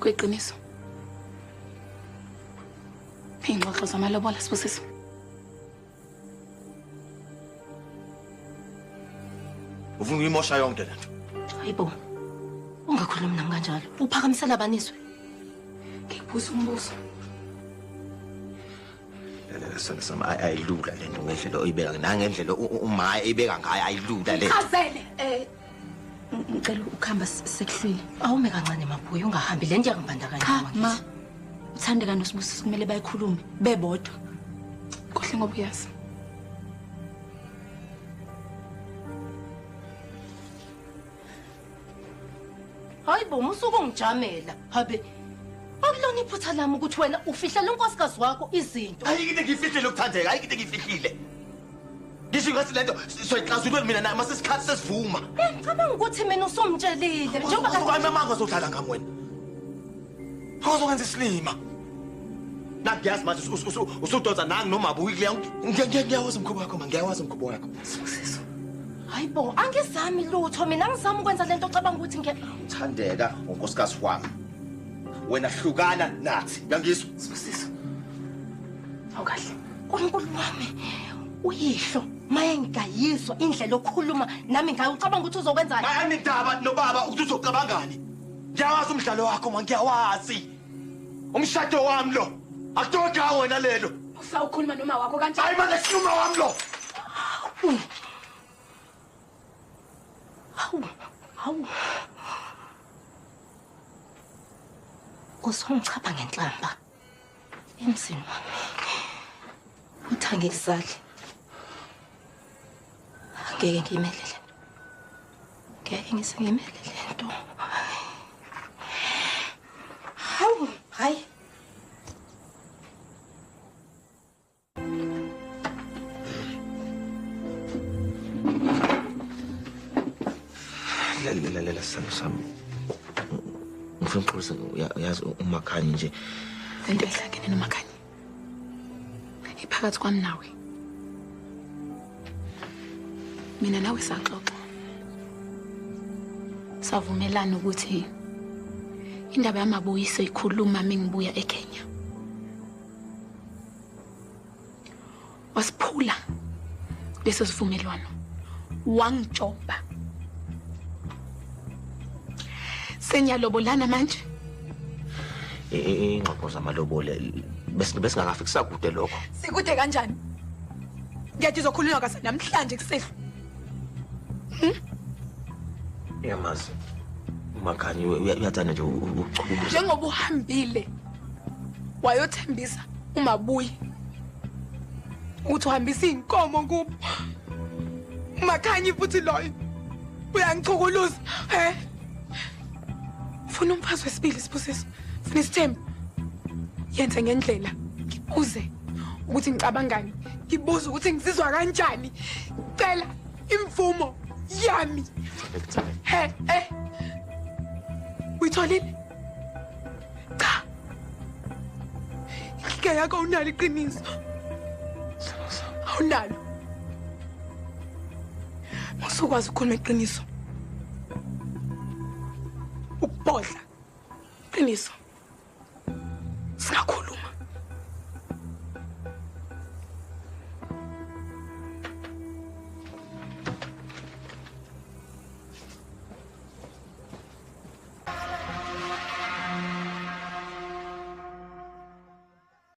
Kuyiqiniso. Iy'ngxoxo zamalobola Sibusiso. Ufuna ukuyimosha yonke lento. Hayibo. Ungakhulumi nami kanjalo. Uphakamisela baniswe. Ngikubuza umbuzo. Lalela sona sami ayilula lento ngendlela oyibeka nangendlela uma eyibeka ngayo ayilula lento. Chazele ngicela ukuhamba sekuhlwile. Awume kancane Mabuya ungahambi lento iyangibandakanya. Cha ma. Uthandeka noSibusiso kumele bayikhulume bebodwa. Kuhle ngoba uyazi. Hayibo musuku ngijamela. Habe. Akulona iphutha lami ukuthi wena ufihlela unkosikazi wakho izinto. Ayikho into engiyifihlile ukuthandeka, ayikho into engiyifihlile. Ngisho ngathi lento soyixazulula mina naye mase isikhathi sesivuma. Ngicabanga ukuthi mina usumtshelile njengoba kade mama ngazodlala ngami wena. Awuzokwenza isilima. Nakuyazi manje usudonsa nangi noma buyi kuleyo. Ngiyawazi umkhuba wakho ma, ngiyawazi umkhuba wakho. Sibusiso. Hayibo, angizami lutho mina angizami ukwenza lento ocabanga ukuthi ngiya Uthandeka unkosikazi wami. Wena hlukana nathi. Uyangizwa? Sibusiso. Awukahle. uNkulunkulu wami uyihlo maye ngigayizwa indlela okhuluma nami ngayo ucabanga ukuthi uzokwenzani? Ayinindaba nobaba ukuthi uzocabangani. Ngiyawazi umdlalo wakho ma, ngiyawazi. Umshado wami lo. Akudoda wena lelo. Usawukhuluma noma wakho kanjani? Hayi manje sikhuluma wami lo. Hawu, hawu. Usongichapha ngenhlamba emzini wami. Uthi angikuzali. Angeke ngiyimele le nto. Ngeke ngize ngiyimele le nto. Hawu, hayi. Lalela sithando sami. Ngifuna ukuxolisa uyazi uMakhanya nje. Lento ehlangene noMakhanya. Iphakathi kwami nawe. Mina nawe saxoxa. Savumelana ukuthi indaba yamabuyiso ikhuluma mingibuya eKenya. Wasiphula leso sivumelwano. Wangijomba. Senyalobolana manje. Ingxoxo zamalobole besingakafiki kusakude lokho. Sikude kanjani? Ngiyathi izokhulunywa kase namhlanje kusehlwa. Uyamazi uMakhanya uyathanda nje ukuchukuluza. Njengoba uhambile wayothembisa uMabuyi ukuthi uhambisa iy'nkomo kubo. uMakhanya futhi loyo uyangichukuluza. He? Funa umfazi wesibili Sibusiso. Funa isithembu. Yenze ngendlela. Ngibuze ukuthi ngicabangani. Ngibuze ukuthi ngizizwa kanjani. Cela imvumo yami. He, eh. Uyitholile? Cha. Inkinga yakho awunalo iqiniso. Awunalo. Usukwazi ukukhuluma iqiniso. Ukubhodla. Iqiniso. Singakhuluma.